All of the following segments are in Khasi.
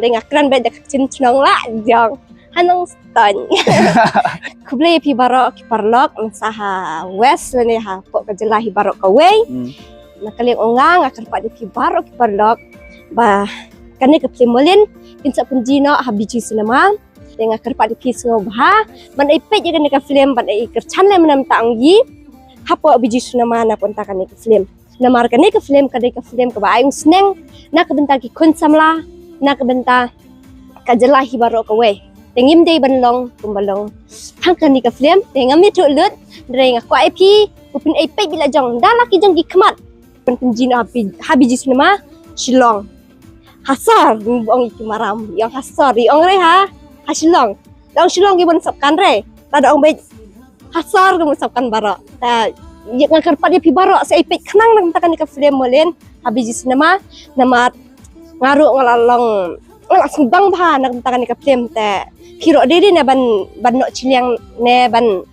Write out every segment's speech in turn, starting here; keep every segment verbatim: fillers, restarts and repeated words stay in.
Dei nga kren bad da ka ktien chnong la jong. Hanang stan. Khublei phi baroh ki paralok, mynta ha West lane hapoh ka jylla hi baroh kawei. Hmm. Na ka liang u nga, nga kyrpad ïa phi baroh ki paralok ba kane ka film Molin kin sa pynjih noh ha B G Cinema. Te nga kyrpad ïa phi sngewbha ban ai peit ïa kane ka film, ban ai kyrchan lem namar ta ong ïa hapoh B G Cinema na ka bynta kane ka film. Namar kane ka film ka dei ka film kaba ai u sneng na ka bynta ki khun samla, na ka bynta ka jylla hi baroh kawei. Te ngim dei ban long kumba long ha kane ka film. Te ngam ïathuh lut, hynrei nga kwah ïa phi, phin ai peit bad la jong da la ki jong ki khmat. Ban pynjih noh ha B G Cinema Shillong. Ha sor, ong ïa ki maram, ïa ong ha sor, ïa ong re ha, ha Shillong. Long Shillong ki bun sap kan re. Lada ong bad ha sor ki bun sap kan baroh. Ta, ïa nga kyrpad ïa phi baroh sa ai peit khnang na ka bynta kane ka film Molin ha B G Cinema. Namar nga ruh nga la long, nga la sngewbang bha na ka bynta kane ka film. Te phi ruh dei dei ne ban, ban noh chiliang ne ban,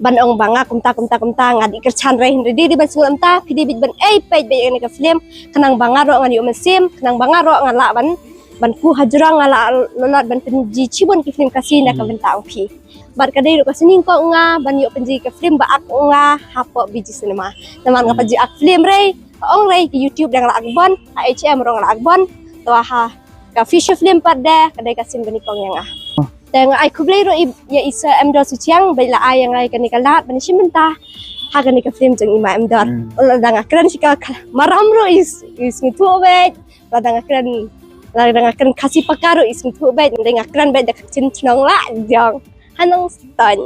ban ong ba nga kumta kumta kumta, nga dei kyrchan re, hynrei dei dei ban sngewbha ta, phi dei bad ban ai peit bad ïa kane ka film. Khnang ba nga ruh ngan ïoh mynsiem, khnang ba nga ruh nga lah ban, ban kuh hajrong, nga lah lolot ban pynjih shibun ki film Khasi na ka bynta ong phi. Bad ka dei ruh ka sining kong nga ban ïoh pynjih ka film ba ak nga hapoh B G Cinema. Namar nga pynjih ak film re, ong re ki YouTube dang la ak bon, ha H M ruh nga la ak bon. Te ha ka feature film pat de, ka dei ka sien banyngkong ïa nga. Te nga ai khublei ruh ïa i Sir M Dor Suchiang ba i la ai ïa nga ïa kane ka lad ban shim bynta ha kane ka film jong i Ma M Dor. Hmm. Lada nga kren shi ka, ka maram ruh i s-, i sngewthuh bad, lada nga kren, lada nga kren Khasi paka ruh i sngewthuh bad, lada nga kren bad da ka ktien chnong la jong. Hanang stan.